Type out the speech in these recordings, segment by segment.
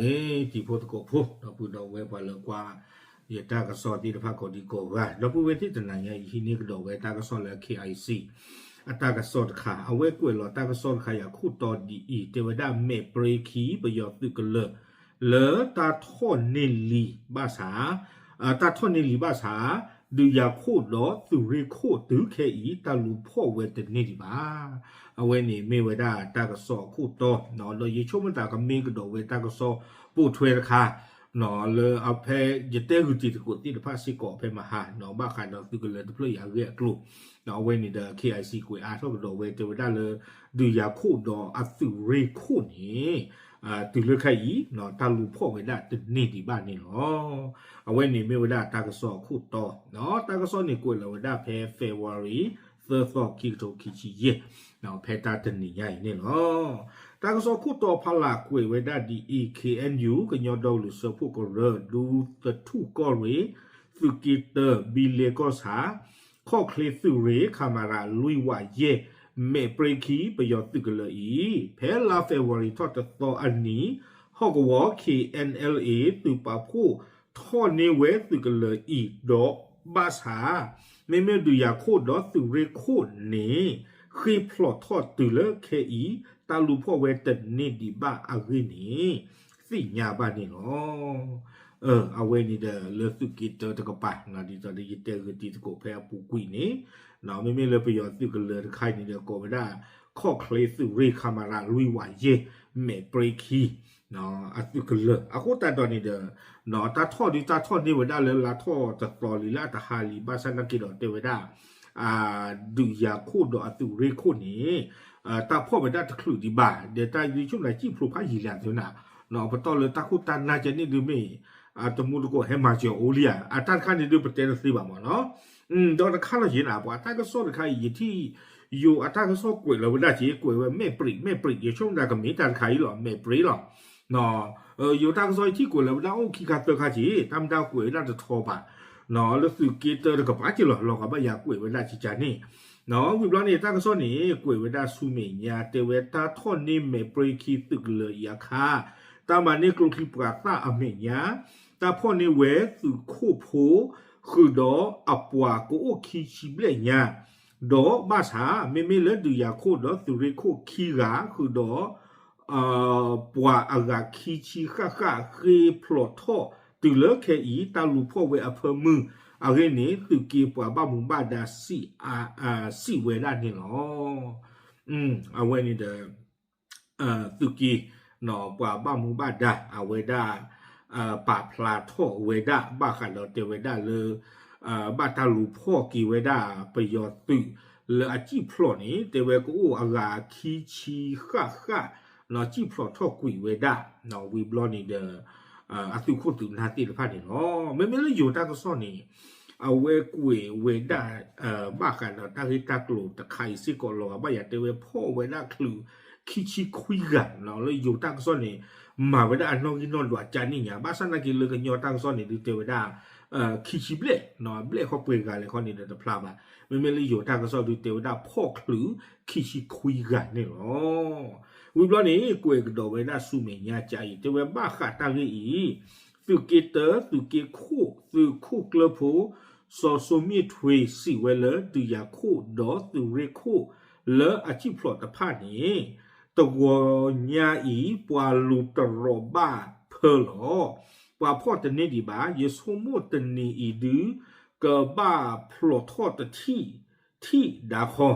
ဂ့ၤ တံၤဖိသကိးဖိ ဒီပုၢ်ဒီဝဲၢ်ပှၤလၢကွၢ်ယတၢ်ကစီၣ်သ့ၣ်တဖၣ်ကိးဒံကိးဂၤ ဒီပုၢ်ဝဲၢ်သ့ၣ်တနၤညါအံၤ ဟံးန့ၢ်ကဒီးဝဲတၢ်ကစီၣ်လၢ K I C အတၢ်ကစီၣ်တခါ အဝဲကွဲးလီၤတၢ်ကစီၣ်တခါအံၤအခိၣ်တီဒ်အံၤ တဲဝဲဒၣ်မဲာ်ပြ့ခံ ပယီၤသုးကလၢၤ လၢတၢ်ထီၣ်န့ၢ်လံာ်ဘၣ်ဆၣ် တၢ်ထီၣ်န့ၢ်လံာ်ဘၣ်ဆၣ် ဒုးယၤခိၣ်ဒီးသုးရ့ၣ်ခိၣ်တုၤခဲအံၤ တၢ်လူၤဖီၣ်ဝဲတန့ၢ်ဒံးဘၣ်. အဝဲန့ၣ်မ့ၢ်ဝဲဒၣ်တၢ်ကစီၣ်အခိၣ်တီ ဒီးယဆိကမိၣ်သးကမ့ၢ်ကဒီးဝဲတၢ်ကစီၣ်ပိာ်ထွဲတခါ လၢအဖဲယတဲဂုာ်တံၤသကိးသ့ၣ်တဖၣ်စ့ၢ်ကီးဖဲမဟါ ဘၣ်ဃးဒီးသုးကလၢၤတဖျၢၣ်အံၤအဂ့ၢ်အကျိၤ အဝဲန့ၣ်ဒီး K I C ကွဲးအါထီၣ်ကဒီးဝဲတဲဝဲဒၣ်လၢ ဒုးယၤခိၣ်ဒီးအသုးရ့ၣ်ခိၣ်န့ၣ် တုၤလၢခဲအံၤ တၢ်လူၤဖီၣ်ဝဲဒၣ်တန့ၢ်ဒံးဘၣ်န့ၣ်လီၤ. အဝဲန့ၣ်မ့ၢ်ဝဲဒၣ်တၢ်ကစီၣ်အခိၣ်တီ တၢ်ကစီၣ်န့ၣ်ကွဲးလီၤဝဲဒၣ်ဖဲ February သၢသီ ခံကထိခံဆံယဲၢ် ဖဲတၢ်တနံၤညါအံၤန့ၣ်လီၤ. တၢ်ကစီၣ်ခိၣ်တီဖးလၢ်ကွဲးဝဲဒၣ်ဒ်အံၤ K N U ကညီဒီကလုာ်စၢဖှိၣ်ကရၢ ဒူသထူၣ်ကီၢ်ရ့ၣ် သုးက့တၢ ဘံလ့ကီၢ်ဆၣ် ခီၣ်ချ့သုးရ့ၣ် ခမရ လွံၢ်ဝးယဲၢ် မဲာ်ပြ့ခံ ပယီၤသုးကလၢၤအံၤ ဖဲလါ February ထီၣ်တသီအနံၤ ဟီၣ်ကဝီၤ K N L A သုးပာ်ဖှိၣ်ထီၣ်န့ၢ်ဝဲသုးကလၢၤအံၤ ဒီးဘၣ်ဆၣ် မ့မ့ၢ်ဒုးယၤခိၣ်ဒီးသုးရ့ၣ်ခိၣ်န့ၣ် ဃ့ၢ်ဖျိးထီၣ်တုၤလၢခဲအံၤ တၢ်လူၤဖီၣ်ဝဲတန့ၢ်ဒံးဘၣ်အဂ့ၢ်န့ၣ် သ့ၣ်ညါဘၣ်န့ၣ်လီၤ. အဝဲန့ၣ်ဒီးလၢသုးက့တၢတကပၤ ဒ်သိးဒီးယတဲဂုာ်တံၤသကိးဖဲအပူၤကွံာ်န့ၣ် မ့မ့ၢ်လၢပယီၤသုးကလၢၤတခါအံၤန့ၣ်ဒီး ကိးဝဲဒၣ် ခီၣ်ချ့သုးရ့ၣ် ခမရ လွံၢ်ဝးယဲၢ် မဲာ်ပြ့ခံ အသုးကလၢၤ အဃိသတးဒီးန့ၣ်ဒီး တၢ်ထီၣ်ဒုးတၢ်ထီၣ်န့ၢ်ဝဲဒၣ်လၢလါထီၣ်တသီလံလၢအတဟါလံ ဘၣ်ဆၣ်နာ်က့ဒီးတဲဝဲဒၣ် ဒုးယၤခိၣ်ဒီးအသုးရ့ၣ်ခိၣ်န့ၣ် တၢ်ဖီၣ်ဝဲဒၣ်တချုးဒံးဘၣ် ဒီးတၢ်ယဆိကမိၣ်န့ၣ် စံၣ်ဖျိးဖးယံာ်လံသနာ် ပတီၢ်လၢတၢ်ခိၣ်တၢ်နၢ်ကဲန့ၣ်ဒုးမ့ၢ် တမူတကိးဟဲမၤစၢၤအိၣ်လံဧါ အတၢ်တခါန့ၣ်ဒုးပတဲတသ့ဘၣ်မ့ၢ်နီၤ ဒီးတခါလီၤယံၤနၤ ပှၤတၢ်ကစီၣ်တခါအံၤ ယထံၣ် ယိၤအတၢ်ကစီၣ်ကွဲးလီၤဝဲဒၣ်က့ ကွဲးဝဲမဲာ်ပြ့ မဲာ်ပြ့ ယဆိကမိၣ်တၢ်ကမ့ၢ်တၢ်တခါအံၤလီၤ မဲာ်ပြ့လီၤ ယိၤတၢ်ကစီၣ်ယထံၣ်ကွဲးလီၤဝဲဒၣ်အိၣ်ခံခါသၢခါက့ တၢ်မ့ၢ်တၢ်ကွဲးဝဲဒၣ်တထီဘၣ် လၢသုးက့တၢတကပၤက့လီၤ လီၤဂာ်ဘၣ်ယၤကွဲးဝဲဒၣ်ကကန့ၣ် ဝံၤဘျီန့ၣ် တၢ်ကစီၣ်န့ၣ် ကွဲးဝဲဒၣ်ဆူမဲာ်ညါ တဲဝဲတၢ်ထီၣ်န့ၢ်မဲာ်ပြ့ခံသုးကလၢၤအံၤအခါ တၢ်မၤန့ၢ်ကျိချံမျိာ်သၣ်အမဲာ်ညါ တၢ်ဖီၣ်န့ၢ်ဝဲသုးခိၣ်ဖိ ဃုာ်ဒီးအပှၤကအိၣ်ခံဆံဘျဲၣ်ညါ ဒီးဘၣ်ဆၣ် မ့မ့ၢ်လၢဒုးယၤခိၣ်ဒီးသုးရ့ၣ်ခိၣ်ခံဂၤ ဃုာ်ဒီး ပှၤအဂၤခံဆံဃၣ်ဃၣ် ဃ့ၢ်ဖျိးထီၣ်တုၤလၢခဲအံၤ တၢ်လူၤဖီၣ်ဝဲအဖၢမုၢ် အဂ့ၢ်န့ၣ် သုးက့ပှၤဘၣ်မူဘၣ်ဒါ စံးဝဲဒၣ်န့ၣ်လီၤ. အဝဲန့ၣ်ဒီး သုးက့ ပှၤဘၣ်မူဘၣ်ဒါ အဝဲဒၣ် ပာ်ဖျါထီၣ်ဝဲဒၣ် ဘၣ်ဃးဒီးတဲဝဲဒၣ်လၢ ဘၣ်တၢ်လူၤဖီၣ်က့ၤဝဲဒၣ် ပယီၤသုးလၢအစံၣ်ဖျိးန့ၣ် တဲဝဲကအိၣ်အဂၤခံဆံဃၣ်ဃၣ် စံၣ်ဖျိးထီၣ်ကွံာ်ဝဲဒၣ် ဝံၤဘျီန့ၣ်ဒီး အသုးခိၣ်သုးနၢ်သ့ၣ်တဖၣ်န့ၣ်လီၤ. မ့မ့ၢ်လၢယိၤတၢ်ကစီၣ်န့ၣ် အဝဲကွဲးဝဲဒၣ် ဘၣ်ဃးဒီးတၢ်ဂ့ၢ်တၢ်ကျိၤတခါအံၤစ့ၢ်ကီးလီၤ. ဘၣ်ယၤတဲဝဲဖီၣ်ဝဲဒၣ်ချုးခံဆံခွံဂၤ လၢယိၤတၢ်ကစီၣ်န့ၣ် မၤဝဲဒၣ်အနီၣ်ဂံၢ်နီၣ်ဒွးကန့ၣ်ညါ ဘၣ်ဆၣ်နာ်က့လၢကညီတၢ်ကစီၣ်န့ၣ် ဒုးတဲဝဲဒၣ် ခံဆံဘျဲၣ် ဘျဲၣ်ဃီပှဲၤဂၤလဲၣ်ဃီန့ၣ်ဒီးတဖျါဘၣ်. မ့မ့ၢ်လၢယိၤတၢ်ကစီၣ်ဒုးတဲဝဲဒၣ်ဖီၣ်ချုးခံဆံခွံဂၤန့ၣ်လီၤ. ဝံၤဘျီန့ၣ် ကွဲးကဒီးဝဲဒၣ်ဆူမဲာ်ညါကါအံၤ တဲဝဲဘၣ်ဃးတၢ်ဂ့ၢ်အံၤ သုးက့တၢ သုးက့ခိၣ် သုးခိၣ်ကျၢၢ်ဖိ စီၤစိမ့ၣ်ထွ့ စံးဝဲလၢ ဒုးယၤခိၣ်ဒီးသုးရ့ၣ်ခိၣ် လၢအစံၣ်ဖျိးတဖၣ်န့ၣ် တဂီၤညါအံၤ ပှၤလူၤတရီးဘၣ်ဖၢလီၤ. ပှၤဖီၣ်တန့ၢ်ဒံးဘၣ်. ယဆိကမိၣ်တနံၤအံၤဒုး ကဘၣ်ဖျိးထီၣ်တထံၣ် ထံၣ်ဒါခီ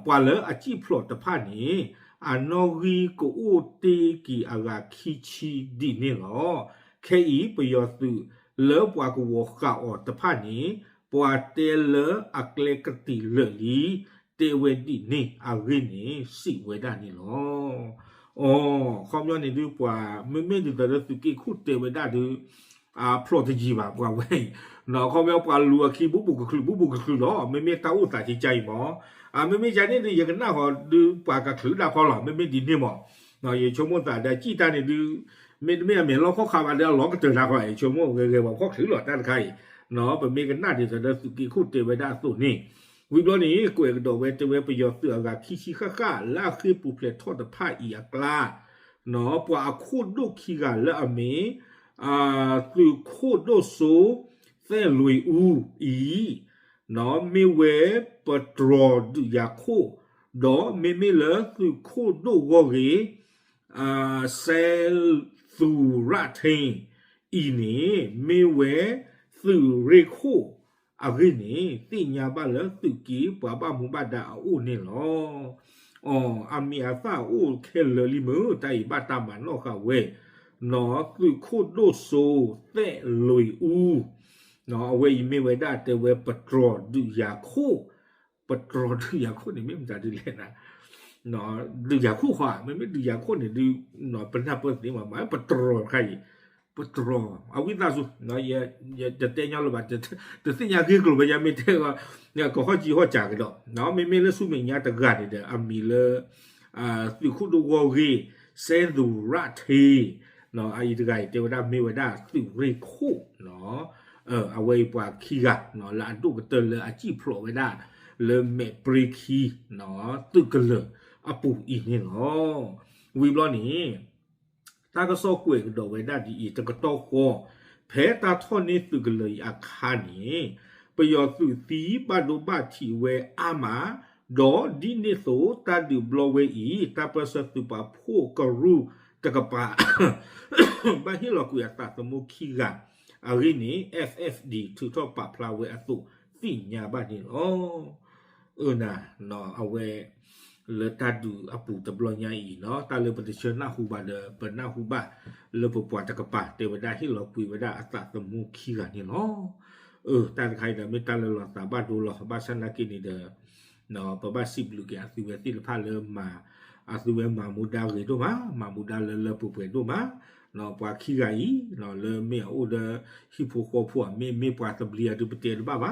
ပှၤလၢအစံၣ်ဖျိးတဖၣ်န့ၣ် အနီၣ်ဂံၢ်ကအိၣ်တ့ၢ်က့ၤအဂၤခံဆံဒ်န့ၣ်လီၤ. ခဲအံၤ ပယီၤသုးလၢပှၤကဝီၤဃာ်အီၤတဖၣ်န့ၣ် ပှၤတဲလၢအကျဲကတံာ်လၢာ်လံ တဲဝဲဒ်န့ၣ်အဂ့ၢ်န့ၣ် စံးဝဲဒၣ်န့ၣ်လီၤ. အိ ခီပညီန့ၣ်ဒုးပှၤ မ့မ့ၢ်ဒ်သိးလၢသုးက့ခိၣ်တဲဝဲဒၣ်ဒုး ဖျိးတယံာ်ဘၣ်ပှၤဝဲအံၤ ခီပညီပှၤလူၤအခံဘူးဘူးကချုးဘူးဘူးကချုးလီၤ. မ့မ့ၢ်တၢ်အိၣ်သးကကါအံၤမ့ၢ် မ့မ့ၢ်ကါန့ၣ်ဒုး ယကနၣ်ဃီဒုးပှၤကချုးဒၣ်ခီလီၤ. မ့မ့ၢ်ဒ်န့ၣ်မ့ၢ် ယဆိကမိၣ်သးဒီးစံၣ်တၢ်န့ၣ်ဒုး မ့တမ့ၢ်အမဲာ်လီၢ်ခီၣ်ခါဘၣ်ဒီးအလီၤကတၢၢ်တၢ်ခီ ယဆိကမိၣ်ဂဲၤဂဲၤပှၤဖီၣ်ချုးလီၤတၢ်တခါအံၤ ပမ့ၢ်ကနၣ်ဒ်သိးဒီးသုးက့ခိၣ်တဲဝဲဒၣ်အသိးန့ၣ် ဝံၤဘျီန့ၣ် ကွဲးကဒီးဝဲတဲဝဲပယီၤသုးအဂၤခံဆံဃၣ်ဃၣ် လၢအဃ့ၢ်ပူၤဖျဲးထီၣ်တဖၣ်အံၤအကျါ ပှၤအခိၣ်ဒိၣ်ခံဂၤလၢအမ့ၢ် သုးခိၣ်ဒိၣ်စိ သဲၣ်လွံၢ်အူအံၤ မ့ၢ်ဝဲပတြီၤဒုးယၤခိၣ်, ဒီးမ့မ့ၢ်လၢသုးခိၣ်ဒိၣ်ဂီၢ်ဂ့ၤ စဲသူရၣ်ထ့ အံၤန့ၣ် မ့ၢ်ဝဲသုးရ့ၣ်ခိၣ်အဂ့ၢ်န့ၣ် သ့ၣ်ညါဘၣ်လၢသုးက့ပှၤဘၣ်မူဘၣ်ဒါအအိၣ်န့ၣ်လီၤ. အမံၤအသၣ်အိၣ်ခဲလၢာ်လံမ့ၢ် တၢ်အံၤဘၣ်တၢ်မၤနီၣ်ဃာ်ဝဲ သုးခိၣ်ဒိၣ်စိ သဲၣ်လွံၢ်အူ အဝဲအံၤမ့ၢ်ဝဲဒၣ်တဲဝဲပတြီၤဒုးယၤခိၣ်, ပတြီၤဒုးယၤခိၣ်န့ၣ်မ့ၢ်မတၤဒ်လဲၣ်နၤ, ဒုးယၤခိၣ်ဃီ မ့မ့ၢ်ဒုးယၤခိၣ်န့ၣ်ဒုး ပနၢ်ပၢၢ်သ့မး မ့ၢ်ပတြီၤတခါအံၤ, ပတြီၤ အဝံသးစူၤ တတဲညီလၢၤဘၣ်, တသ့ၣ်ညါဂ့ၢ်ကျိၤဝဲယါမ့ၢ်တဲ ကဟီၣ်ကံဟီၣ်စၢ်ကဒီး, မ့မ့ၢ်လၢဆူမဲာ်ညါတဂၤန့ၣ်ဒီး အမံၤလၢ သုးခိၣ်ဒိၣ်ဂီၢ်ဂ့ၢ် စဲသူရၣ်ထ့ အအံၤတဂၤအံၤတဲဝဲဒၣ်မ့ၢ်ဝဲဒၣ်သုးရ့ၣ်ခိၣ် အဝဲအံၤပှၤခံဂၤ လၢအဒိၣ်ကတၢၢ်လၢအစံၣ်ဖျိးဝဲဒၣ် လၢမဲာ်ပြ့ခံ သုးကလၢၤအပူၤအံၤန့ၣ်လီၤ. ဝံၤဘျီန့ၣ် တၢ်ကစီၣ်ကွဲးကဒီးဝဲဒၣ်ဒ်အံၤ တကတီၢ်ဃီ ဖဲတၢ်ထီၣ်န့ၢ်သုးကလၢၤအံၤအခါန့ၣ် ပယီၤသုးသံဘၣ်ဒိဘၣ်ထံးဝဲအါမး, ဒီးဒ်န့ၣ်အသိးတၢ်ဒုးဘျီဝဲအံၤ တၢ်ပၢၢ်ဆၢသုးပာ်ဖှိၣ်ကရူၢ်တကပၤ ဘၣ်ဟ့ၣ်လီၤကွံာ်အသးသမူခံဂၤအဂ့ၢ်န့ၣ် F F D ထုးထီၣ်ပာ်ဖျါဝဲအသိးသ့ၣ်ညါဘၣ်န့ၣ်လီၤ. အၢ အဝဲ လၢတၢ်ဒုးအပူၤတဘျီညါအံၤနီၤ တၢ်လၢပတဆၢနၢ်ဟူဘၣ်ဒီး ပနၢ်ဟူဘၣ်လၢပပှၤတကပၤ တဲဝဲဒၣ်ဟ့ၣ်လီၤကွံာ်ဝဲဒၣ်အသးသမူခံဂၤန့ၣ်လီၤ. အၢ တၢ်တခါအံၤဒီးမ့ၢ်တၢ်လၢလီၤသးဘၣ်ဒိလီၤ ဘၣ်ဆၣ်နာ်က့န့ၣ်ဒီး ပဘၣ်စံးဘျုးက့ၤအသုဝဲသ့ၣ်တဖၣ်လၢမၤ အသုဝဲမၤမူဒါဂ့ၤဒိၣ်မး မၤမူဒါလၢလၢပှဲၤပှဲၤဒိၣ်မး ပှၤခံဂၤအံၤ လၢမ့ၢ်အအိၣ်ဒီး ဟံၣ်ဖိဃီဖိ မ့ၢ်မ့ၢ်ပှၤသဘျံအဒုးပတဲတဘၣ်ဘၣ်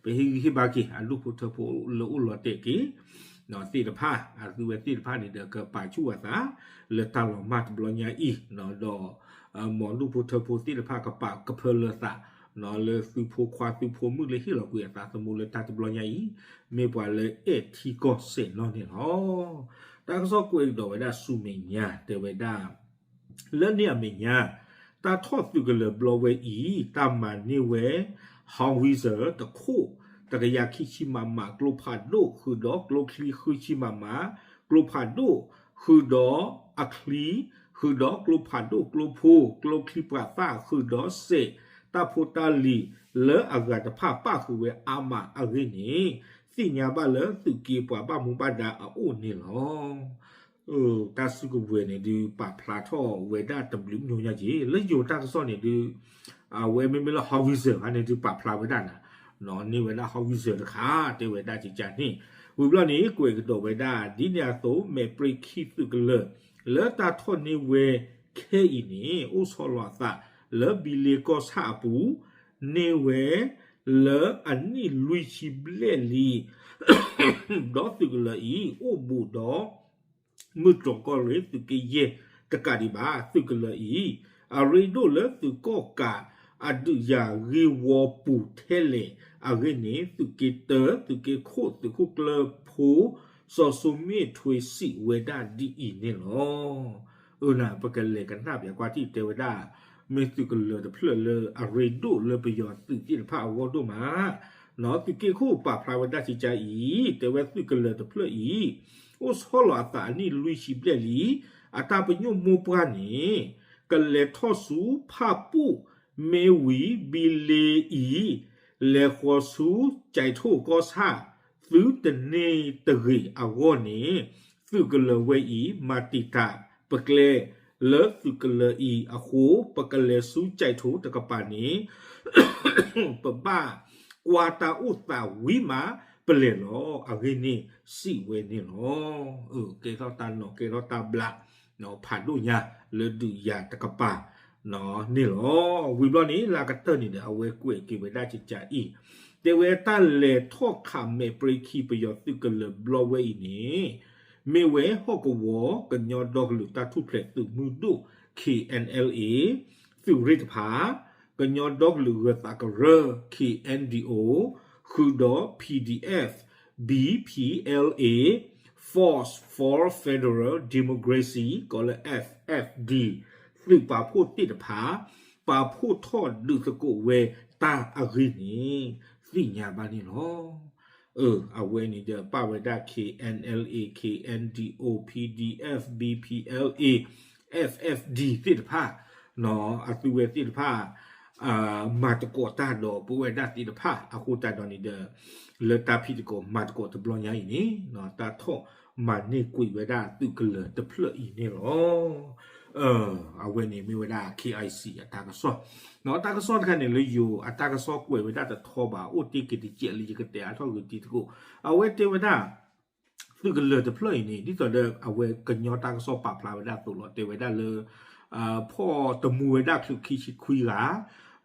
ပဟ့ၣ်ဂံၢ်ဟ့ၣ်ဘါက့ၤ အဒူၣ်ဖိထၢဖိလၢအိၣ်လီၤတဲာ်က့ၤ သ့ၣ်တဖၣ် အသုဝဲသ့ၣ်တဖၣ်န့ၣ်ဒီး ကပာ်ဆူၣ်အသး လၢတၢ်လီၤမၢ်တဘျီညါအံၤ ဒီး မ်ဒူၣ်ဖိထၢဖိသ့ၣ်တဖၣ်ကပာ်ကဖၢလၢသး လၢသုဖိခွါသုဖိမုၣ်လၢဟ့ၣ်လီၤကွံာ်အသးသမူလၢတၢ်တဘျီညါအံၤ မ့ၢ်ပှၤလၢအဲၣ်ထံကီၢ်စဲးနီၣ်န့ၣ်လီၤ. တၢ်ကစီၣ်ကွဲးကဒီးဝဲဒၣ်ဆူမဲာ်ညါ တဲဝဲဒၣ် လၢန့ၣ်အမဲာ်ညါ တၢ်ထီၣ်သုးကလၢၤဘျီဝဲအံၤ တၢ်မၤန့ၢ်ဝဲ howitzer တခိၣ် တကယၤခံဆံ မမ ကျိဖးဒိၣ် ဃုာ်ဒီးကျိချံဃုဆံ မမ ကျိဖးဒိၣ် ဃုာ်ဒီးအချံ ဃုာ်ဒီးကျိဖးဒိၣ်ကျိဖိ ကျိချံပှၤသၣ် ဃုာ်ဒီးစဲး တၢ်ဖိတၢ်လံၤ လၢအဂၤတဖၣ်ပၣ်ဃုာ်ဝဲအါမးအဂ့ၢ်န့ၣ် သ့ၣ်ညါဘၣ်လၢသုးက့ပှၤဘၣ်မူဘၣ်ဒါအအိၣ်န့ၣ်လီၤ. တၢ်စုကဝဲၤန့ၣ်ဒုးပာ်ဖျါထီၣ်ဝဲဒၣ်တဘျုးမညိညါက့ၤ လၢယိၤတၢ်ကစီၣ်န့ၣ်ဒုး အဝဲမ့မ့ၢ်လၢ howitzer ဖဲန့ၣ်ဒုးပာ်ဖျါဝဲဒၣ်နၤ န့ၢ်ဝဲဒၣ် howitzer တခါ တဲဝဲဒၣ်ကကန့ၣ် ဝံၤဘျီန့ၣ် ကွဲးကဒီးဝဲဒၣ် ဒ်န့ၣ်အသိး မဲာ်ပြ့ခံသုးကလၢၤ လၢတၢ်ထီၣ်န့ၢ်ဝဲခဲအံၤန့ၣ် အိၣ်ဆီလီၤအသး လၢဘံလ့ကီၢ်ဆၣ်အပူၤ န့ၢ်ဝဲ လၢအနံၣ်လွံၢ်ဆံဘျဲၣ်လံ ဒီးသုးကလၢၤအံၤ အိၣ်ဘူးဒီး မုၢ်တြီၤကီၢ်ရ့ၣ် သုးက့ယဲၢ်တကးဒံးဘၣ် သုးကလၢၤအံၤ အရ့ဒိၣ်လၢသုးကီၣ်ကး အဒုးယၤဂ့ၢ်ဝီပူၤထဲလဲၣ်အဂ့ၢ်န့ၣ် သုးက့တၢ သုးက့ခိၣ် သုးခိၣ်ကျၢၢ်ဖိ စီၤစိမ့ၣ်ထွ့စံးဝဲဒၣ်ဒ်အံၤန့ၣ်လီၤ. အၢ ပကလဲၤကနၣ်ပကွၢ်ထံၣ်တဲဝဲဒၣ် မ့ၢ်သုးကလၢၤတဖျၢၣ်လၢအရ့ဒိၣ်လၢပယီၤသုးသ့ၣ်တဖၣ်အဂီၢ်ဒိၣ်မး သုးက့ခိၣ်ပာ်ဖျါဝဲဒၣ်ကကါအံၤ တဲဝဲသုးကလၢၤတဖျၢၣ်အံၤ အိၣ်ဆီလီၤအသးအနံၣ်လွံၢ်ဆံဘျဲၣ်လံ အတၢ်ပညိၣ်မိၢ်ပှၢ်န့ၣ် ကလဲၤထီၣ်ဆူဖၣ်ပူၣ်မ့ၢ်ဝံၤဘံလ့အံၤ လဲၤဃီၤဆူကၠဲးထိၣ်ကီၢ်ဆၣ် သုတန့ၢ်တဂ့ၤအဂီၢ်န့ၣ် သုးကလၢၤဝဲအံၤ မၤတံာ်တာ်ပကျဲ လၢသုးကလၢၤအံၤအဃိ ပကလဲၤဆူကၠဲးထိၣ်တကပၤန့ၣ် ပဘၣ်ကွၢ်တၢ်အိၣ်သးဝံၤမး ပလဲၤလီၤအဂ့ၢ်န့ၣ် စံးဝဲန့ၣ်လီၤ. ကဲထီၣ်တၢ်နီၢ်ကဲထီၣ်တၢ်ဘျး ဖးဒိၣ်ညါလၢဒုးယၤတကပၤန့ၣ်လီၤ. ဝံၤဘျီန့ၣ် လၢကတၢၢ်န့ၣ်ဒီး အဝဲကွဲးက့ၤဝဲဒၣ်ကကါအံၤ တဲဝဲတၢ်လဲၤထီၣ်ခးမဲာ်ပြ့ခံပယီၤသုးကလၢၤဘျီဝဲအံၤန့ၣ် မ့ၢ်ဝဲဟီၣ်ကဝီၤ ကညီဒီကလုာ်တၢ်ထူၣ်ဖျဲးသုးမုၢ်ဒိၣ် K N L A သုးရ့ၣ်တဖၣ် ကညီဒီကလုာ်ဂၢၤသးကရၢ K N D O ဃုာ်ဒီး P D F B P L A Force for Federal Democracy ကီးလၢ F F D သုးပာ်ဖှိၣ်သ့ၣ်တဖၣ် ပာ်ဖှိၣ်ထီၣ်ဒုးသကိးဝဲတၢ်အဂ့ၢ်န့ၣ် သ့ၣ်ညါဘၣ်န့ၣ်လီၤ. အဝဲန့ၣ်ဒီးပာ်ဝဲဒၣ် K N L A, K N D O, P D F, B P L A, F F D သ့ၣ်တဖၣ် အသုဝဲသ့ၣ်တဖၣ် မၤသကိးတၢ်ဒီးပဝဲဒၣ်သ့ၣ်တဖၣ်အဃိသတးဒီးန့ၣ်ဒီး လၢတၢ်ဖံးသကိးမၤသကိးတဘျီညါအံၤန့ၣ် တၢ်ထီၣ်မၤန့ၢ်ကွံာ်ဝဲဒၣ်သုးကလၢၤတဖျၢၣ်အံၤန့ၣ်လီၤ. အဝဲန့ၣ်မ့ၢ်ဝဲဒၣ် K I C အတၢ်ကစီၣ်, တၢ်ကစီၣ်တခါန့ၣ် လၢယိၤအတၢ်ကစီၣ်ကွဲးဝဲဒၣ်တထီဘၣ် အိၣ်တ့ၢ်က့ၤတစဲးလၢယကတဲအါထီၣ်ဂ့ၤတံၤသကိး အဝဲတဲဝဲဒၣ် သုးကလၢၤတဖျၢၣ်အံၤန့ၣ် ဒ်သိးဒီးအဝဲကညီတၢ်ကစီၣ်ပာ်ဖျါဝဲဒၣ်အသိးလီၤ. တဲဝဲဒၣ်လၢ ဖီၣ်တမူဝဲဒၣ်ချုးခံဆံခွံဂၤ,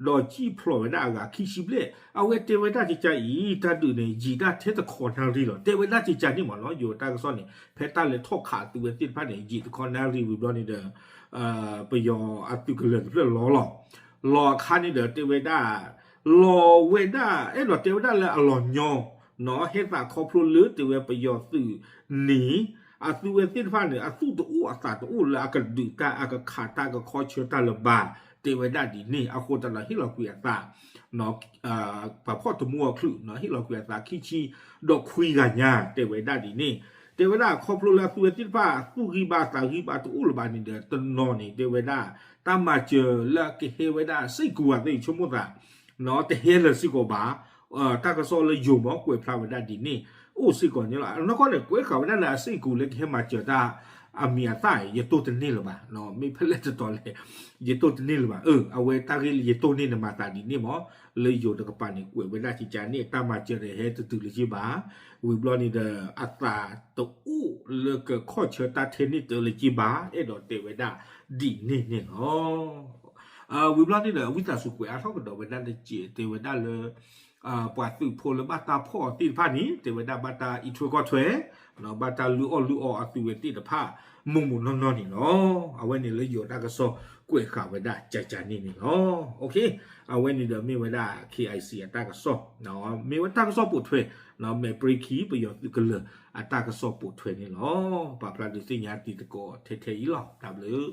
ဒီးစံၣ်ဖျိးဝဲဒၣ်အဂၤခံဆံဘျဲၣ်. အဝဲတဲဝဲဒၣ်ကကါအံၤ တၢ်ဒုးန့ၣ် ယံာ်ဒၣ်ထဲတခီနၣ်ရံၣ်လီၤ. တဲဝဲဒၣ်ကကါန့ၣ်မ့ၢ်နီၤ ယိၤတၢ်ကစီၣ်န့ၣ် ဖဲတၢ်လဲၤထီၣ်ခးအသုးဝဲသ့ၣ်တဖၣ်န့ၣ် ယံာ်တခီနၣ်ရံၣ်ဝံၤဘျီန့ၣ်ဒီး ပယီၤအသုးကလၢၤတဖျၢၣ်လီၤလီၤ. လီၤအခါန့ၣ်ဒီးတဲဝဲဒၣ် လီၤဝဲဒၣ် အဲၣ်ဒိးတဲဝဲဒၣ်လၢအလီၤညီ ဟဲသးခီဖျိလၢတဲဝဲပယီၤသုးန့ၣ် အသုးဝဲသ့ၣ်တဖၣ်န့ၣ် အသူၣ်တအိၣ်အသးတအိၣ်လၢအကဒုးတၢ်အကခးတၢ်ကခီဆၢတၢ်လၢၤဘၣ် တဲဝဲဒၣ်ဒ်န့ၣ် အဃိသတးဒီးဟ့ၣ်လီၤကွံာ်အသး ပှၤဖီၣ်တမူအီၤချုး ဟ့ၣ်လီၤကွံာ်အသးခံဆံဒီးခွံဂၤညါ တဲဝဲဒၣ်ဒ်န့ၣ် တဲဝဲဒၣ်ခီဖျိလၢအသုးဝဲသ့ၣ်တဖၣ် သူၣ်ဂံၢ်ဘါသးဂံၢ်ဘါတအိၣ်လၢၤဘၣ်န့ၣ်ဒီး တနီၤန့ၣ် တဲဝဲဒၣ် တၢ်မၤစၢၤလၢအကဟဲဝဲဒၣ်စ့ၢ်ကီးဝဲသ့ၣ်ဆိကမိၣ်သး တဟဲလၢၤစ့ၢ်ကီးဘၣ် တၢ်ကစီၣ်လၢယိၤမ့ၢ်ကွဲးဖျါဝဲဒၣ်ဒ်န့ၣ် အိၣ်စ့ၢ်ကီးန့ၣ်လီၤ. နီၢ်ကီၢ်န့ၣ် ကွဲးဃာ်ဝဲဒၣ်လၢအစ့ၢ်ကီးလၢကဟဲမၤစၢၤတၢ်အမံၤအသၣ် ယတိၢ်တန့ၢ်လၢၤဘၣ်. မ့ၢ်ဖဲလဲၣ်တတီၤလဲၣ် ယတိၢ်တန့ၢ်လၢၤဘၣ်. အဝဲတၢ်ဂ့ၢ်လၢယတိၢ်န့ၢ်န့ၣ်မၤသးဒ်န့ၣ်မ့ၢ် လၢယိၤတကပၤန့ၣ် ကွဲးဝဲဒၣ်ကကါန့ၣ် တၢ်မၤစၢၤန့ၣ်ဟဲတတုၤလၢၤဘၣ်. ဝံၤဘျီန့ၣ်ဒီး အသးတအိၣ်လၢကခီၣ်ဆၢတၢ်ထဲန့ၣ်တလၢၤဘၣ် အဲၣ်ဒိးတဲဝဲဒၣ်ဒ်န့ၣ်န့ၣ်လီၤ. ဝံၤဘျီန့ၣ်ဒီး ဝံသးစူၤကွဲးအါထီၣ်ကဒီးဝဲဒၣ်တစဲး တဲဝဲဒၣ်လၢ ပှၤသုးဖိလၢဘၣ်တၢ်ဖီၣ်အီၤသ့ၣ်တဖၣ်န့ၣ် တဲဝဲဒၣ်ဘၣ်တၢ်အံးထွဲကွၢ်ထွဲ ဘၣ်တၢ်လုၢ်အီၣ်လုၢ်အီအသုးဝဲသ့ၣ်တဖၣ် မိၢ်မိၢ်နီၢ်နီၢ်န့ၣ်လီၤ. အဝဲန့ၣ်လၢယိၤတၢ်ကစီၣ်ကွဲးဃာ်ဝဲဒၣ်ကကါန့ၣ်န့ၣ်လီၤ. အဝဲန့ၣ်ဒီးမ့ၢ်ဝဲဒၣ် K I C အတၢ်ကစီၣ် မ့ၢ်ဝဲတၢ်ကစီၣ်ပိာ်ထွဲ မဲာ်ပြ့ခံပယီၤသုးကလၢၤအတၢ်ကစီၣ်ပိာ်ထွဲန့ၣ်လီၤ. ပာ်ဖျါဒုးသ့ၣ်ညါတံၤသကိးထဲထဲအံၤလီၤ. တၢ်ဘျုး